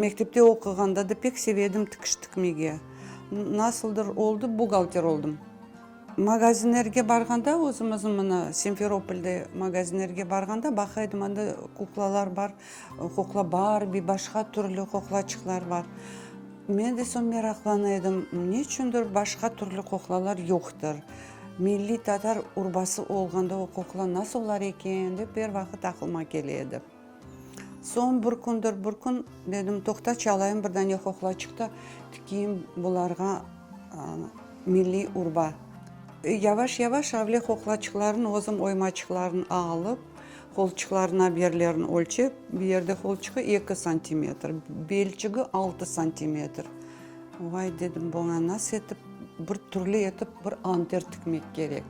Mektepte oquğanda da pek seve edim tikiş tikmege. Nasıldır oldı, buhgalter oldım. Magazinlerge barğanda, özümizniñ mına Simferopolde magazinlerge barğanda, baqa edim, anda kuklalar bar, qoqla Barbi, başqa türlü qoqlaçıqlar bar. Men de soñ meraqlana edim, neçündir başqa türlü qoqlalar yoqtır? Milliy tatar urbası olğanda o qoqla nasıl olar eken, dep er vaqıt aqlıma kele edi. Soñ bir kündir bir kün dedim, toqta, çalayım bir dane qoqlaçıq da tikeyim bularğa milliy urba. Yavaş-yavaş avle qoqlaçıqlarnıñ özüm oymaçıqlarını alıp, qolçıqlarına bir yerlerini ölçep, bir yerde qolçığı eki santimetr, belçigi altı santimetr. Vay, dedim, buña nasıl etip bir türlü etip bir anter tikmek kerek.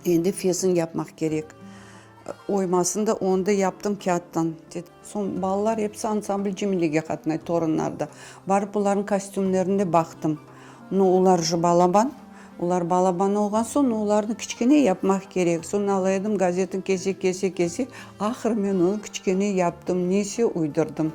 Endi fesin yapmaq kerek. Oymasını da onı da yaptım kâğıttan. Soñ balalar episi ansambl Cemilege qatnay, torunlar da. Barıp olarnıñ kostümlerini de baqtım. No, olar uje balaban. Olar balaban olğan soñ, no, olarnı kiçkene yapmaq kerek. Soñ ala edim, gazetni kese, kese, kese, ahır men onı kiçkene yaptım, nese uydurdım.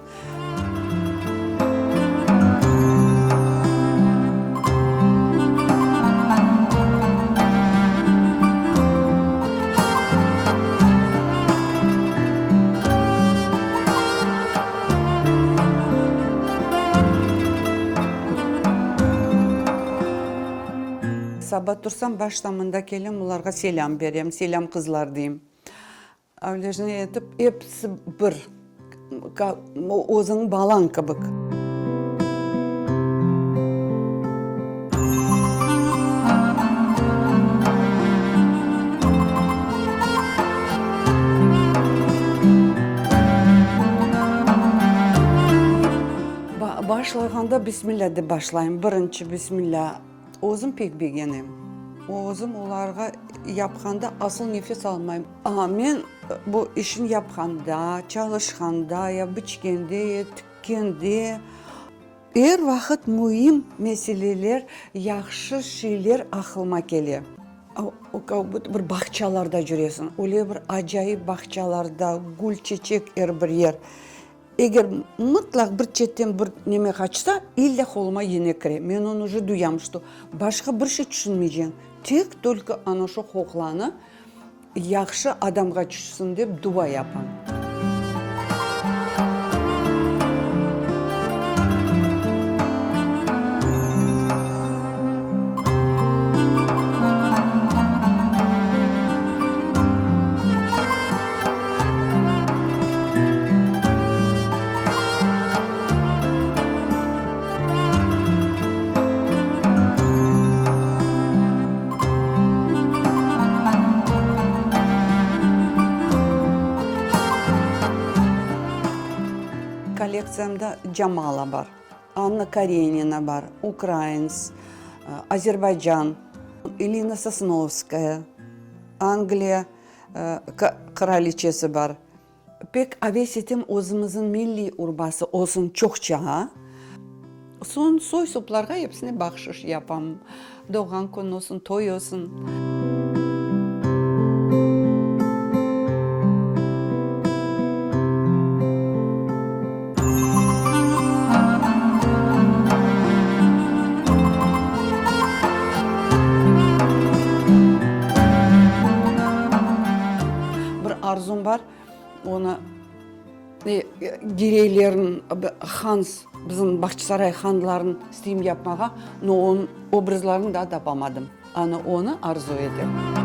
Saba tursam, başta mında kelem, olarğa selâm berem, selâm qızlar deyim. Öylejne etip, episi bir, özüñiñ balañ kibik. Başlağanda Bismillâ dep başlayım, birinci Bismillâ. Özüm pek begenem. Özüm olarğa yapqanda asıl nefes almayım. A, men bu işni yapqanda, çalışqanda, ya biçkende, ya tikkende, er vaqıt müim meseleler, yahşı şeyler aqlıma kele. O, kak budto bir bağçalarda cüresiñ, öyle bir acayip bağçalarda, gül, çeçek er bir yer. Eger mıtlaq bir çetten bir neme qaçsa, ille qoluma yine kire. Men onı uje duyam, şto başqa bir şey tüşünmeycem. Tek tolko ana şo qoqlanı yahşı adamğa tüşsün dep dua yapam. Kollektsiyamda Camala bar, Anna Karenina bar, ukrains, Azerbaycan, Elina Sosnovskaya, Angliya qıraliçesi bar. Pek aves etem özümizniñ milliy urbası olsun çoqça. Soñ soy-soplarğa episine bahşış yapam. Doğğan kün olsun, toy olsun. Bir arzum bar, onı Gireylerniñ, hans, bizim Bağçasaray hanlarınıñ isteyim yapmağa, no onıñ obrazlarını daa tapamadım. Ana onı arzu etem.